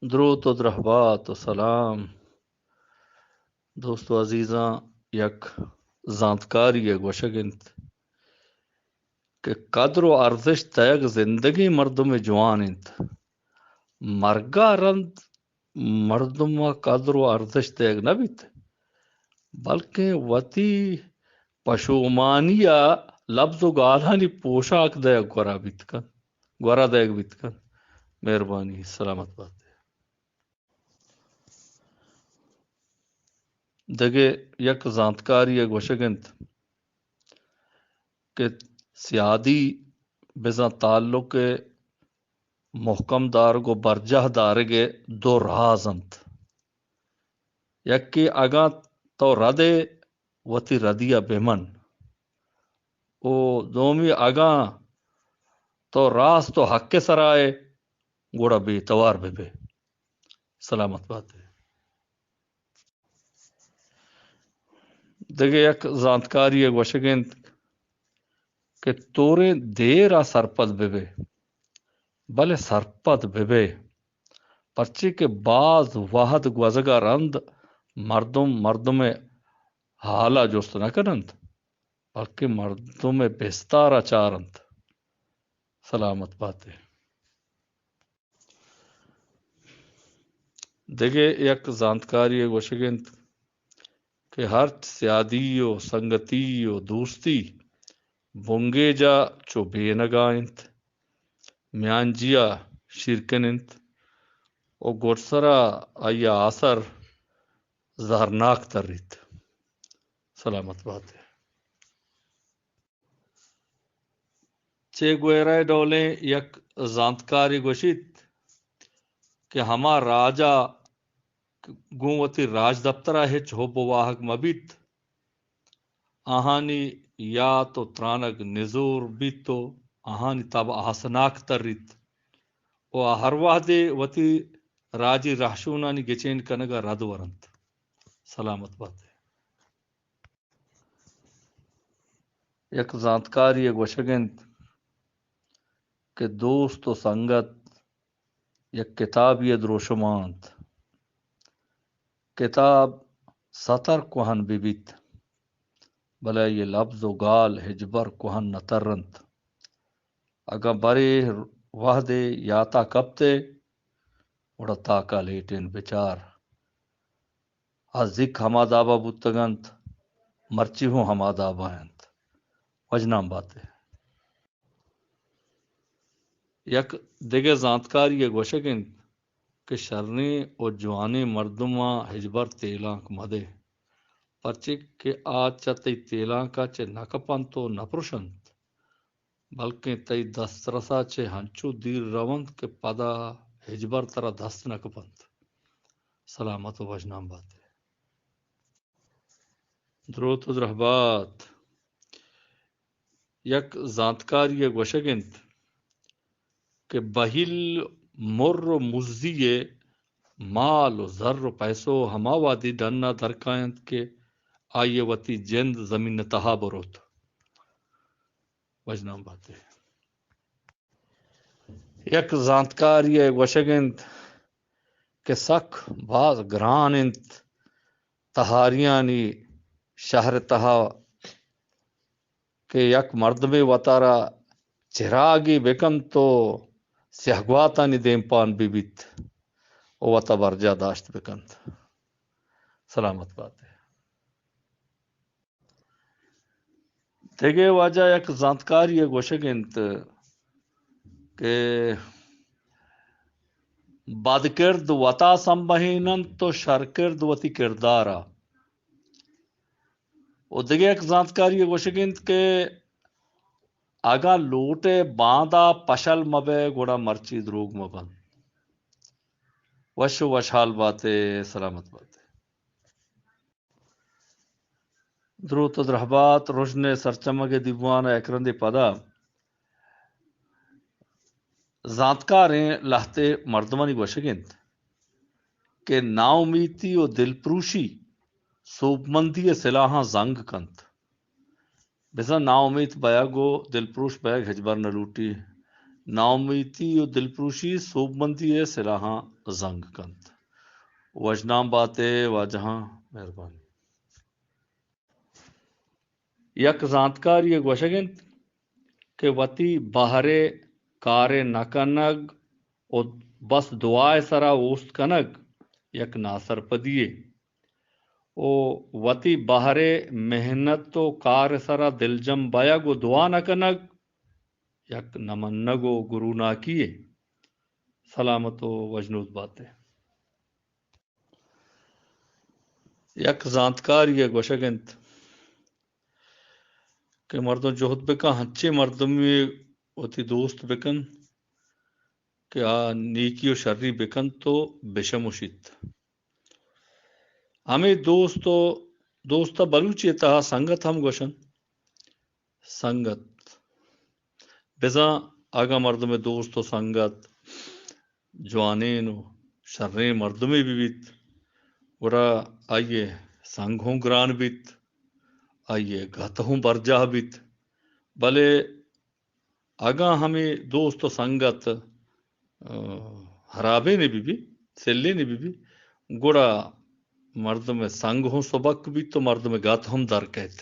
دروت و درہبات و سلام۔ دوست و عزیزاں، یک زانتکاری ء گوشگ انت کہ قدر و ارزشت دئیگ زندگیں مردم ء جوان انت۔ مرگ ء رند مردم ء قدر و ارزشت دئیگ نہ بیت، بلکیں وتی پشومانی ء لبز و گالانی پوشاک دئیگ گورا بیت کنت، گورا دئیگ بیت کنت۔ مہربانی، سلامت بات۔ دگہ یک زانتکاری ء گوشگ انت کہ سیادی بزاں تعلق ء مھکم دارگ و برجاہ دارگ ء دو راز انت۔ یکے اگاں تو رد ئے، وتی ردی ء بہ من، و دومی اگاں تو راست و حق ء سرا ئے، گڑا بے توار بہ بئے۔ سلامت بات ئے۔ دگہ یک زانتکاری ء گوشگ انت کہ توریں دیر ء سرپد بہ بئے، بلے سرپد بہ بئے، پرچے کہ باز وھد گوزگ ء رند مردم مردم ء حال ء جست نہ کن انت، بلکیں مردم ء بستار ء چار انت۔ سلامت بات ئے۔ دگہ یک زانتکاری ء گوشگ انت کہ ہرچ سیادی و سنگتی و دوستی بنگیج ء چو بینگ ء انت، میانجی ء شیرکن انت و گڈسر ء آئی ء آسر زہرناک تریت۔ سلامت بات ئے۔ چے گویرا ء ڈولیں یک زانتکارے گوشیت کہ ہما راج ء گوں وتی راجدپتر ء ہچ حب و واہگ مہ بیت، آہانی یات و ترانگ نزور بیت و آہانی تب آسناک تریت و آ ہر وہدے وتی راجی رہشونانی گچین کنگ ء رد ورنت۔ سلامت بات ئے۔ یک زانتکاری ء گوشگ انت کہ دوست و سنگت یک کتابی ء دروشم ء انت۔ کتاب ستر کوہن بہ بیت، بلے آئی ء لبز و گال ہچبر کوہن نہ ترنت۔ اگاں برے وہدے یاتا کپت ئے، گڑا تاکا لیٹین بچار۔ آ زیک ہما دابا بوتگ انت، مرچی ہوں ہما دابا انت۔ وژنام بات ئے۔ یک دگہ زانتکاری ء گوشگ انت کہ شریں و جوانیں مردماں ہچبر تیلانک مدے، پرچے کہ آ چہ تئی تیلانکا چہ نہ کپنت و نہ پرشنت، بلکیں تئی دسترسا چہ ہنچو دیر رونت کہ پدا ہچبر ترا دست نہ کپنت۔ سلامت و وژنام بات ئے۔ دروت و درہبات۔ یک زانتکاری ء گوشگ انت کہ بہیل مر و مزی ء مال و زر و پیسو ہما وہدی ڈن ء درکاینت کہ آئی ء وتی جند زمین ء تہا بروت۔ وژنام بات ئے۔ یک زانتکاری ء گوشگ انت کہ سک باز گران انت تہاریانی شہر ء تہا کہ یک مردمے وتارا چراگے بکنت و سیاہ گواتانی دیمپان بہ بیت و وتا برجاہ داشت بکنت۔ سلامت بات ئے۔ دگہ واجہ یک زانتکاری ء گوشگ انت کہ بدکرد وتا سمبہین انت و شرکرد وتی کردار ء۔ و دگہ یک زانتکاری ء گوشگ انت کہ اگاں لوٹ ء باندا پشل مہ بئے، گڑا مرچی دروگ مہ بنت۔ وش و وشحال بات ئے، سلامت بات ئے۔ دروت و درہبات، رژن ء سرچمگ ء دیوان ء یک رندے پدا زانتکاریں لہتے مردمانی گوشگ انت کہ ناامیتی و دلپروشی سوبمندی ء سلاہاں زنگ کنت۔ بزاں ناامیت بئیگ و دلپروش بئیگ ہچبر نہ لوٹی۔ ناامیتی و دلپروشی سوبمندی ء سلاہاں زنگ کنت۔ وژنام بات ئے واجہاں، مہربانی۔ یک زانتکاری ء گوشگ انت کہ وتی بہر ء کار ء نہ کنگ و بس دعا ء سرا اوست کنگ یک ناسرپدی یے و وتی بہر ء محنت و کار ء سرا دلجم بئیگ و دعا نہ کنگ یک نہ منگ و گروناکی یے۔ سلامت و وژنود بات ئے۔ یک زانتکاری ء گوشگ انت کہ مردم جہد بکن، ہنچیں مردمے وتی دوست بکن کہ آ نیکی و شری بکنت و بشموشیت۔ ہمے دوست و دوست ء بلوچی ء تہا سنگت ہم گوشنت۔ سنگت۔ بزاں اگاں مردمے دوست و سنگت جوانیں و شریں مردمے بہ بیت، گڑا آئی ء سنگ ہوں گران بیت، آئی ء گت ہوں برجاہ بیت۔ بلے اگاں ہمے دوست و سنگت، آ، ہرابینے بہ بی، سلینے بہ بی، گڑا مردم ء سنگ ہوں سبک بیت و مردم ء گت ہم در کئیت۔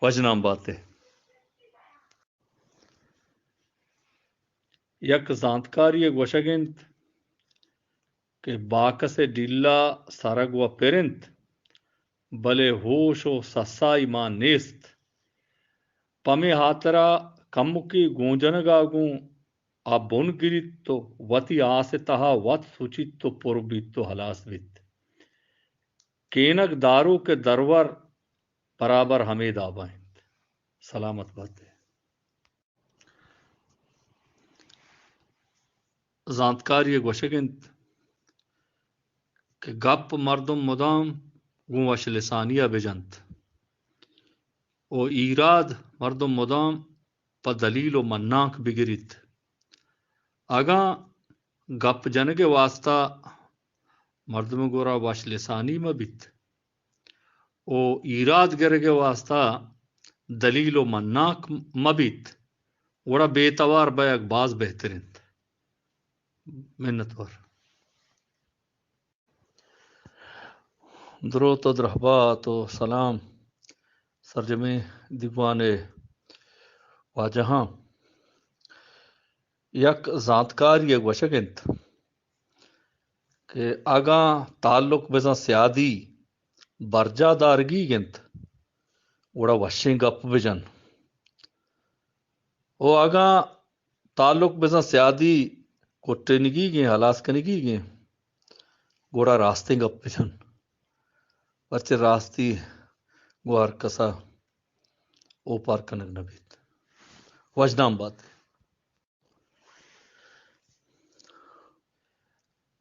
وژنام بات ئے۔ یک زانتکاری ء گوشگ انت کہ باکس ء ڈیلا سرگ و پر انت، بلے ہوش و سسائی مان نیست۔ پمے ہاترا کمکے گونجنگا گوں آ بن گریت و وتی آس ء تہا وت سچیت و پر بیت و ہلاس بیت۔ کینگ داروک ء درور برابر ہمے دابا انت۔ سلامت بات ئے۔ زانتکاری ء گوشگ انت کہ گپ مردم مدام گوں وش لسانی ء بجنت و ایراد مردم مدام پہ دلیل و منانک بگریت۔ اگاں گپ جنگ ء واستا مردم ء گورا وش لسانی مہ بیت، و ایراد گرگ ء واستا دلیل و مناک مہ بیت، گڑا بے توار بئیگ باز بہتر انت۔ منتوار۔ دروت و درہبات و سلام سرجمیں دیوان ء واجہاں۔ یک زانتکاری ء گوشگ انت کہ اگاں تعلق بزاں سیادی برجاہ دارگیگ انت، گڑا وشیں گپ بجن۔ و اگاں تعلق بزاں سیادی کٹینگیگیں، ہلاس کنگیگیں، گڑا راستیں گپ بجن۔ پرچہ راستی گوں ہر کسا اوپار کنگ نہ بیت۔ وژنام بات۔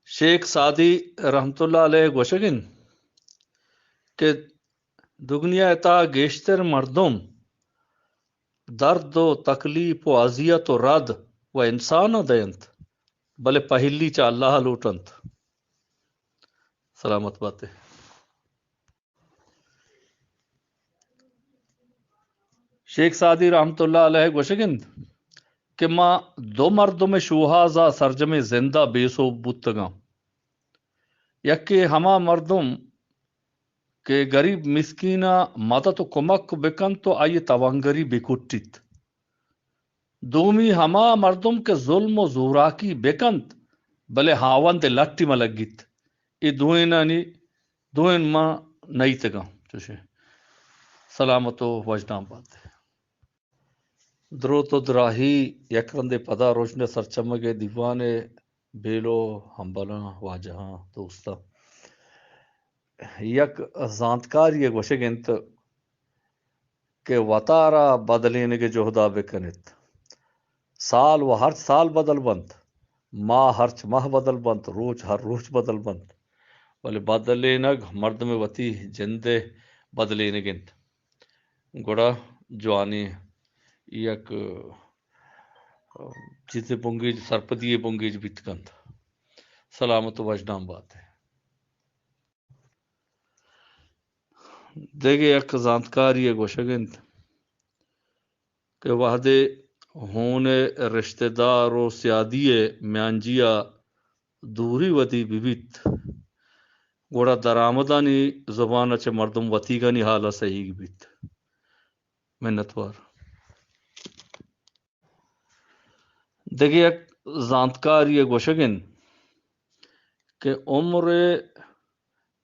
شیخ سعدی رحمت اللہ علیہ گوشگ انت کہ دگنیا ء تہا گیشتر مردم درد و تکلیف و اذیت و رد و انسان ء دینت، بلے پہلی چہ اللہ ء لوٹنت۔ سلامت بات ئے۔ شیخ سعدی رحمت اللہ علیہ گوشگ انت کہ ما دو مردم شوہاز ء سرجمیں زند ء بے سوب بوتگاں۔ یکے ہما مردم کہ گریب مسکین ء مدد و کمک بکنت و آئی توانگری بکٹیت۔ دومی ہما مردم کہ ظلم و زوراکی بکنت، بلے ہاوند لٹی مہ لگیت۔ اے دوئینانی، دوئین ما نئیتگاں۔ چوشیں۔ سلامت و وژنام بات۔ دروت و دراہی یک رندے پدا روژن سرچمگ ء دیوان ء بیل و ہمبلاں، واجہاں، دوستاں۔ یک زانتکاری ء گوشگ انت کہ وتارا بدلینگ ء جہدا بکنت۔ سال و ہرچ سال بدل بنت، ماہ ہرچ ماہ بدل بنت، روچ ہر روچ بدل بنت، بلے بدلینگ مردم وتی جند ء بدلینگ انت۔ گڑا جوانی یک چیزے بنگیج، سرپدی بنگیج بیت کنت۔ سلامت و وژنام بات۔ دگہ یک زانتکاری ء گوشگ انت کہ وہدے ہون ءِ رشتہ دار و سیادی ءِ میانجی ءَ دوری ودی بہ بیت، گڑا درآمدانی زبان ءَ چہ مردم وتیگانی حال ءَ سہیگ بیت۔ منتوار۔ دگہ یک زانتکاری ءِ گوشگ انت کہ عمر ءِ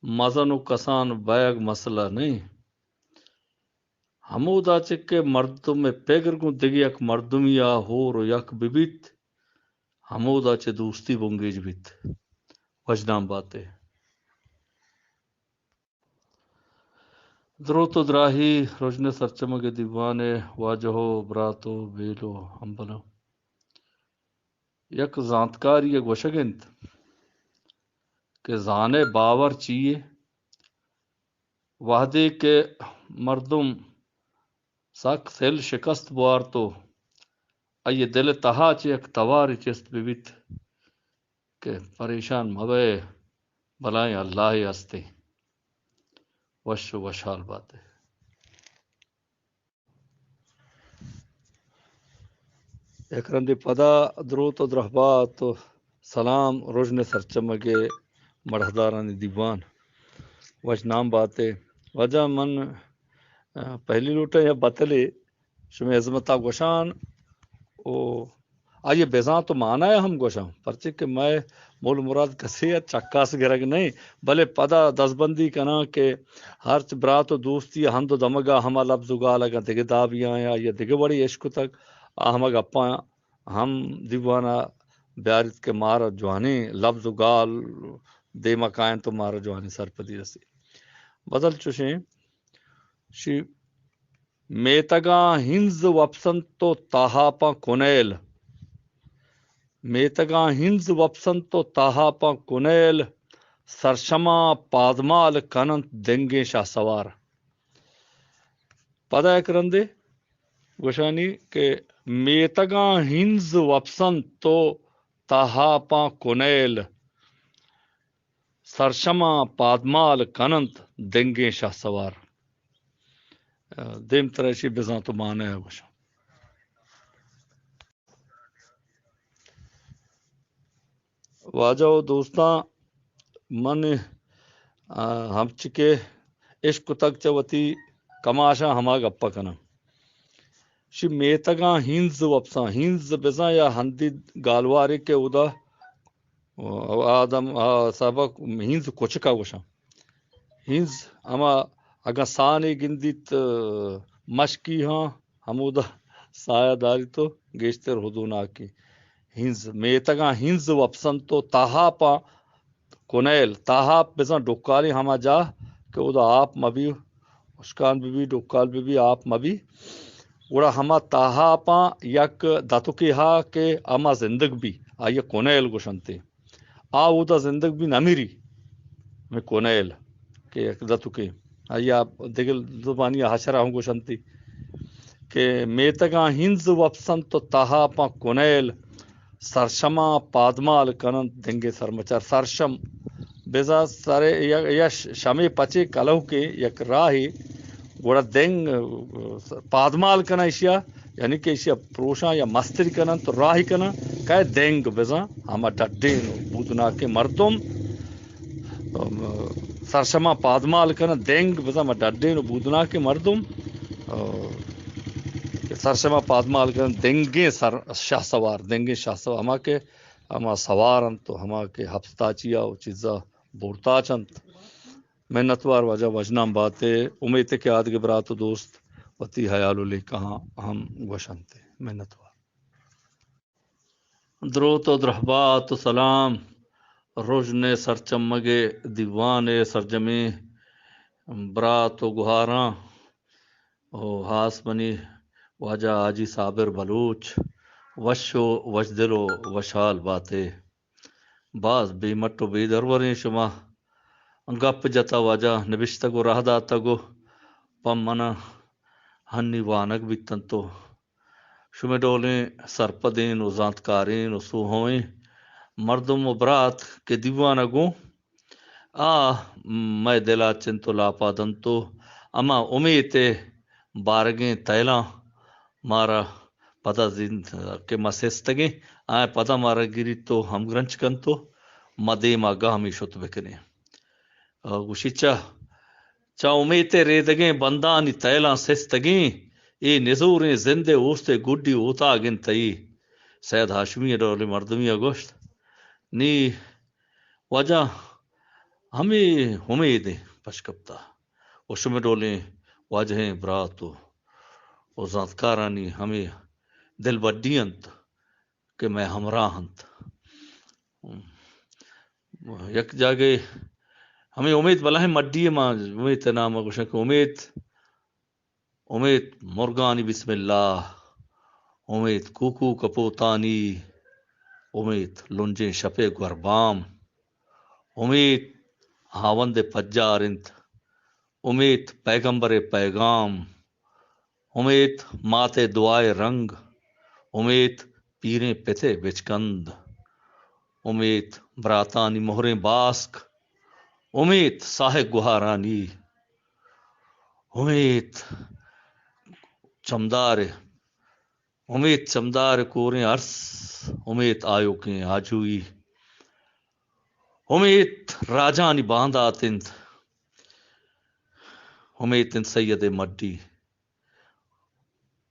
مزن و کسان بئیگ مسئلہ نہ انت۔ ہمودا چہ کہ مردم ءِ پگر گوں دگہ یک مردمی ءَ ہور و یک بہ بیت، ہمودا چہ دوستی بنگیج بیت۔ وژنام بات ئے۔ دروت و دراہی رژن ءِ سرچمگ ءِ دیوان ءِ واجہ و برات و بیل و ہمبلاں۔ یک زانتکاری ءِ گوشگ انت کہ زان ئے باور چی یے؟ وہدے کہ مردم سک سل شکست بوارت و آئی ءِ دل ءِ تہا چہ یک توارے چست بہ بیت کہ پریشان مہ بئے، بلاہیں اللہ ئے ہستے۔ وش و وشحال بات ئے۔ یک رندے پدا دروت و درہبات و سلام رژن ءِ سرچمگ ءِ مڑاہدارانی دیوان۔ وژنام بات ئے۔ واجہ من، آ، پہلی لوٹاں یا بتلے شمئے ہزمت ءَ گوشان و آئی ءِ بزانت و مانا ءَ ہم گوشاں، پرچے کہ مئے مول مراد کسے ءَ چکاس گرگ نہ انت، بلے پدا دزبندی کناں کہ ہرچ برات و دوستی ءِ ہند و دمگ ءَ ہما لبز و گال اگاں دگہ دابی آیاں یا دگہ وڑے اش کتگ، آ ہما گپاں ہم دیوان ءَ بیاریت کہ مارا جوانیں لبز و گال دیم ءَ کاینت و مارا جوانیں سرپدی رسی۔ بزل چوشیں شی میتگاں ہنز وپسنت و تاہاپاں کنیل۔ میتگاں ہنز وپسنت و تاہاپاں کنیل، سرشماں پادمال کننت دنگیں شہسوار۔ پدا یک رندے گوشانی کہ میتگاں ہنز وپسنت و تاہاپاں کنیل، سرشماں پادمال کننت دنگیں شہسوار۔ دیمترا اشی بزانت و مانا ءَ گوشاں۔ واجہ و دوستاں، من، آ، ہمچکہ اش کتگ چہ وتی کماشاں ہما گپ ءَ کناں۔ شی میتگاں ہنز وپساں، ہنز بزاں یا ہندی گالوارے کہ اودا آدم، آ، سبق ہنز کچکا گوشاں۔ ہنز ہما اگاں سانے گندیت، مشکی ہاں، ہمودا سایہ داریت و گیشتر ہدوناکی۔ ہنز، میتگاں ہنز وپسنت و تاہاپاں کنیل، تاہاپ بزاں ڈکالیں ہما جاہ کہ اودا آپ مبی، اشکان ببی، ڈکال ببی، آپ مبی، گڑا ہما تاہاپاں یک دتکے ہا کہ ہما زندگ بی، آئی ءَ کنیل گوشنتے۔ آ اودا زندگ بی نمیری۔ ہمے کنیل کہ یک دتکے، آئی ءَ دگہ زبانی ءَ حشرہ ہم گوشنتی کہ میتگاں ہنز وپسنت و تاہاپاں کنیل، سرشماں پادمال کننت دنگیں سرمچار۔ سرشم بزاں سرے یا، یا ش-، شمے پچے کلوکے یک راہے گڑا دنگ، آ، پادمال کناں ایشیا، یعنی کہ ایشیا پروشاں یا مستری کناں تو راہی کناں، کئے دنگ بزاں ہما ڈڈین و بودناکیں مردم، آ، سرشماں پادمال کناں دنگ بزاں ہما ڈڈین و بودناکیں مردم، آ، کہ سرشماں پادمال کناں دنگیں سر شاہ سوار، دنگیں شاہ سوار، ہما کہ ہما سوار انت و ہما کہ ہپتاچیا و چیزا بورتاچ انت۔ منتوار واجہ، وژنام بات ئے۔ امیت ئے کہ آدگہ برات و دوست وتی ہیال و لیکہاں ہم گوش انت۔ منتوار۔ دروت و درہبات و سلام رژن ءِ سرچمگ ءِ دیوان ءِ سرجمیں برات و گہاراں و ہاس منی واجہ حاجی صابر بلوچ، وش و وشدل و وشحال بات ئے۔ باز بے مٹ و بے دروریں شما گپ جتا واجہ، نبشتگ و راہ داتگ و پہ من ہنی وانگ بیتنت و شمئے ڈولیں سرپدیں و زانتکاریں و سوہوئیں مردم و برات کہ دیوان ءَ گوں آ مئے دل ءَ چنت و لاپا دنت و ہما امیت ءِ بارگیں تیلاں مارا پدا زند کہ ما سستگیں، آئیں پدا مارا گریت و ہمگرنچ کنت و ما دیما گامی شت بکنیں۔ آ، گوشی چہ، چہ امیت ء ریدگیں بندانی تیلاں سستگیں، اے نزوریں زند ء اوست ء گڈی اوتاگ انت تئی۔ سید ہاشمی ء ڈولیں مردمی ء گوشت، نی واجہ ہمے امیدیں پشکپتا و شمے ڈولیں واجہیں برات و، و زانتکارانی ہمے دل بڈی انت کہ مئے ہمراہ انت۔ یک جاگے ہمے امیت بلاہیں مڈی ء ما امیت ء نام ء گوشاں کہ امیت، امیت مرگانی بسم اللہ، امیت کوکو کپوتانی، امیت لنجیں شپے گوربام، امیت ہاوند ء پجار انت، امیت پیغمبر ء پیغام، امیت مات ء دعا ء رنگ، امیت پیریں پت ء بچکند، امیت براتانی مہریں باسک، امیت ساہ ء گہارانی، امیت چمدار ء، امیت چمدار ء کوریں ارس، امیت آیوکیں آجوئی، امیت راجانی باندات انت، امیت انت سید ء مڈی،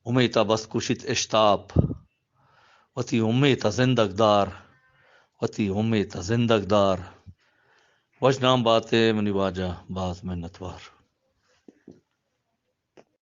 امیت ء بس کشیت اشتاپ۔ وتی امیت ء زندگ دار، وتی امیت ء زندگ دار۔ وشنام باتے منی واجہ، باز منتوار۔